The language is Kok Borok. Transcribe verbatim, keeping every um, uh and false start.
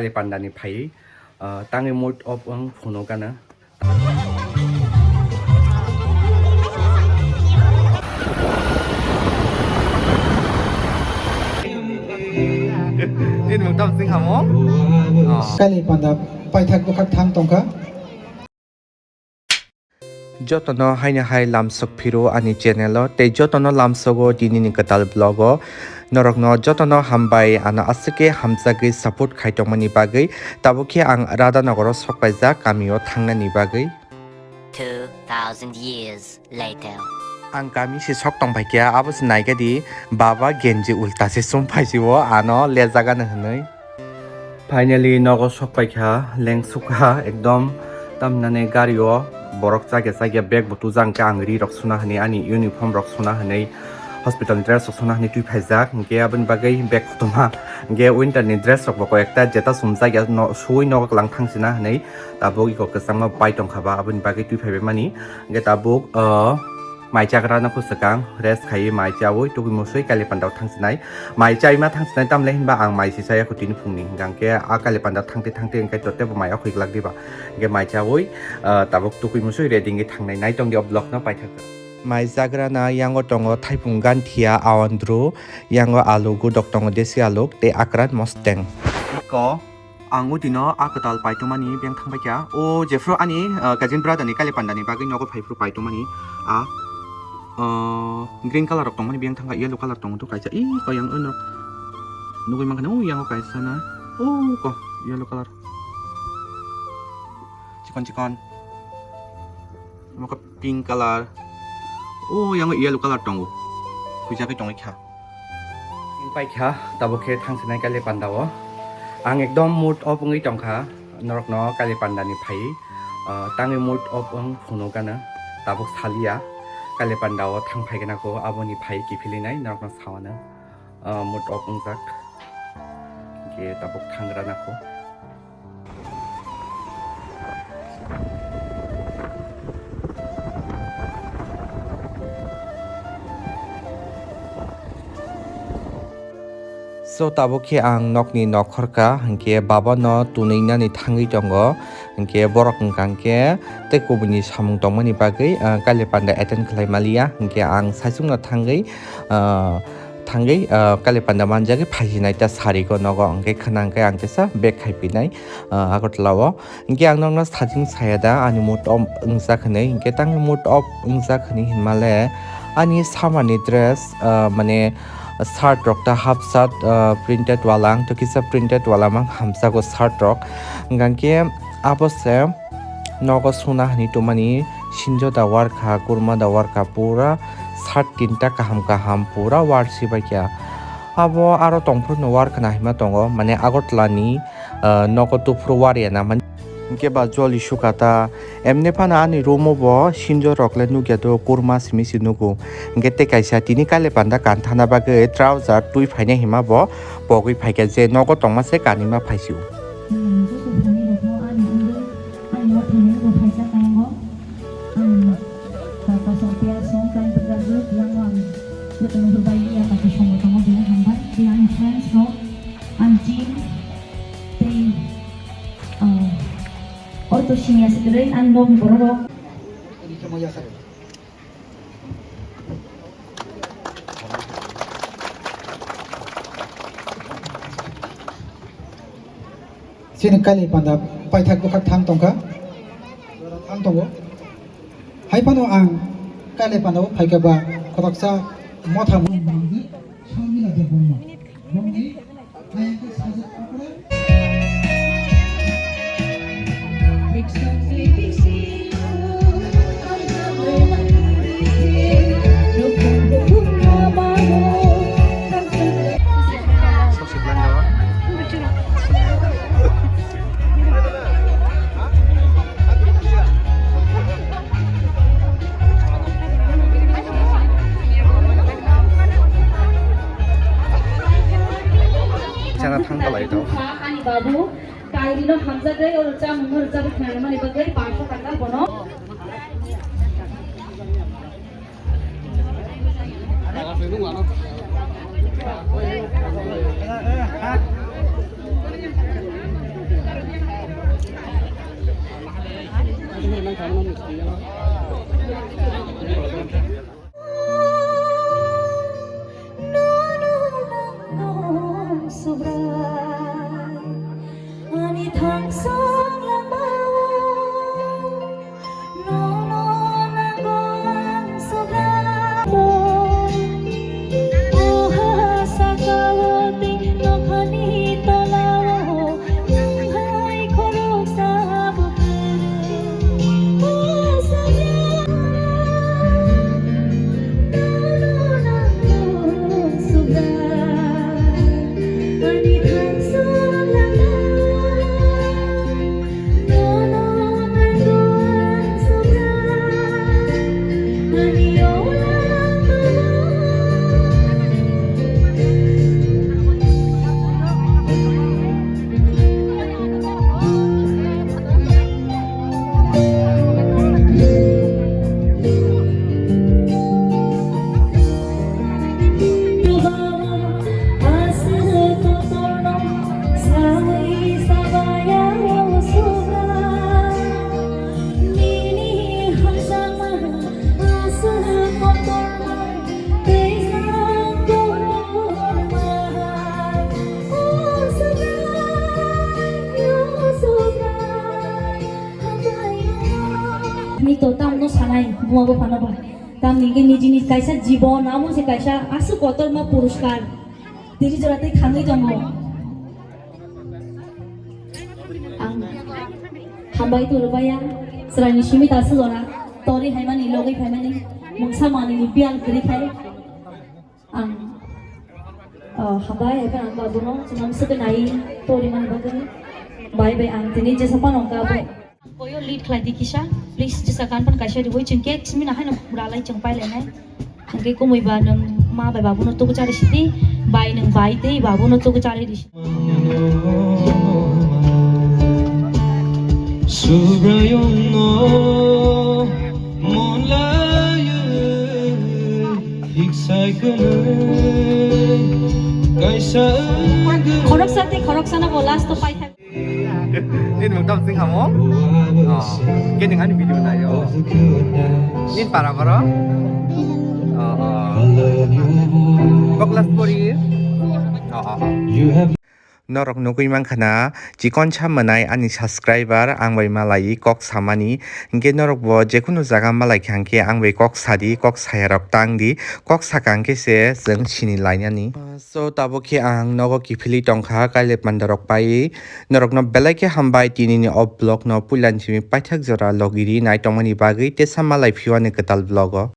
Panda ni phai, ah, tangwi mood off wng phuno gana. Tin mung tam sing hamo? Oh. Kali panda paithak bwkhak thang tongkha. Jotono haino hai lamsok phiro ani channel o, tei jotono lamsogo tinini kwtal vlog o. Norokno jotono hambai, ano aswk khe hamjagwi support khai tongmani bagwi. Tabuk khe ang Radhanagoro sok paijak kamio thangnani bagwi. Two thousand years later. Ang kami se sok tong phaikha, abo se naikha di, baba genji ulta se sum phaisio, ano lejagano hwnwi. Finally nogo sok paikha, lengsukha ekdom, tamhinani gario borok chakya chakya bag bo tujak, hwnkhe ang ri rok suna hwnwi, ani uniform rok suna hwnwi, hospital ni dress rok suna hwnwi twi phaijak, hwnkhe aboni bagwi bag kotorma, hwnkhe winter ni dress rok bo koi ekta jeta sumjak ya, no-, suwi nogo kwlang thangsina hwnwi tabuk iko kwchangma pai tongkha ba, aboni bagwi twi phaibai mani, hwnkhe tabuk, ah, Mai chagra no kho swkang rest khaiwi mai chawi tukui musui kali pandao thangsinai. Mai chaima thangsinai tamle hinba ang mai si chaya kho tini phungni, hingkha khe a kali panda thangte thangte hingkhe to tebo mai okhoi glak diba. Hingkhe mai chawi, ah, tabuk tukui musui ready wngwi thangnai. Naitong di o vlog no paithak. Mai chagra na yango tongo thaipung ganthia, awandru, yango alu gudok tongo desi aluk tei akran mosteng. Ko. Ang o dino a kwtal paitongmani biyang thangbaikha. O jephru ani, ah, cousin brother ni kali panda ni bagwi nogo phaiphru paitongmani a, ah, green colour rok tongmani biyang thangkha, yellow colour tongo to kaisa. Ih, ko yang ono nugwi mankha, o yango kaisa na. O ko yellow colour. Chikon chikon. Omo khe pink colour. O yango yellow colour tongo. Khuijagwi tongwi kha. Wng paikha, tabuk khe thangsinai kali pandao. Ang ekdom mood off wngwi tongkha, norokno kali pandani phai, ah, tangwi mood off wng phuno gana, tabuk saliya, kali pandao thang phaigana kho, aboni phai kiphilinai norokno sawana, ah, mood off wngjak, hingkhe tabuk thangrana kho. So, tabuk khe ang nokni nokhorka, hingkhe baba no tunui nani thangwi tongo, hingkhe borok wngkha hingkhe tei kubuni samung tongmani bagwi, ah, kali panda attend khlai maliya, hingkhe ang saichung no thangwi, ah, thangwi, ah, kali panda manjagwi phaijinai ta sari ko nogo, hingkhe khna hingkhe ang kisa bag khai pinai, ah, Agartala o. Hingke ang nokno sajing saya da, ani mood off wngjak hinui, hingke tangni mood off wngjak hinui hinmale, ani summer ni dress, ah, mane shirt rok ta half shirt, ah, printed wala, ang to kisa printed wala mang hamjago shirt rok. Hingke abo se nogo suna hinui tongmani sinjo da warkha, kurma da warkha, pura shirt tinta kaham kaham pura warsi baikha. Abo aro tongphuru no warkha na hinma tongo, mane Agartala ni ah, nogo tuphuru wariya na mani. Hingke ba joli sukata, emne phano ani room o bo sinjo rok le nukya do, kurma simi se nugo. Hingke tei kaisa tini kale panda kanthana bagwi trouser twi phaina hima bo pogwi phaikha je nogo tongma se kanima phaisio. Hmm, joto thani rokno ani wngwi ani o thani bo phaisa kango. Ang kaka song pia song kain pajak yang ang joto no bai ya kaki song tongo bini hambai. Bini ani friends rok. Ang Jim tei, ah, ortho senior secretary ang nokni borok rok. Chini kali panda paithak bwkhak thang tongkha. Thang tongo. Hai phano ang kali panda o phaikha ba khoroksa motha. Sharmila Debbarma. Bongni Chana thang palai to. Ani babu, kairino hamjagwi oro chamungno rwchapwi khnanimani bagwi pansa taka bono. Ni to tamno sanai, buma bo phano ba. Tamni hwnkhe nijini kaisa jibon, amo se kaisa aswk kotorma puruskar. Tini jora tei thangwi tongo. Ang hambai turu baya, chwraini simi ta sujora, tori haimani, logwi phaimani, mungsa manini biyal kwrwi khai. Ang, oh, hambai, hai phano ang babuno chwngno swkhe nai tori mani bagwi. Bai bai ang tini jesa phano wngkha abo. Koyo lead khlai di kisa, please, jesa kan pan kaisa riwi chwng cake simi na haino ralai chwng pai lainai. Hwnkhe kumui ba nwng ma bai babuno tuku chari sidi, bai nwng bai tei babuno tuku chari di. Subraiyungno mon laiwi hiksai kwnwi kaisa wngwi. Khoroksa tei khoroksano bo last o pai thang. Nini mung tamo sing hamo? Oh, kini ani video nayo. Nini para boro? Oh, oh. Kok class pori? Oh, oh, oh. Norok nugwi mankha na, chikonsa mwnai ani subscriber ang bai malai kok samani. Hinkhe norok bo jekhunu jaga malai kha hinkhe ang bai kok sadi, kok sayarok tang di, kok saka hinkhe se chwng sini lainani. So, tabuk khe ang nogo kiphilwi tongkha, kailaipanda rok pai. Norokno belai khe hambai, tinini o vlog no puilani simi paithak jora logiri nai tongmani bagwi, tesa malai phiyani kwtal vlog o.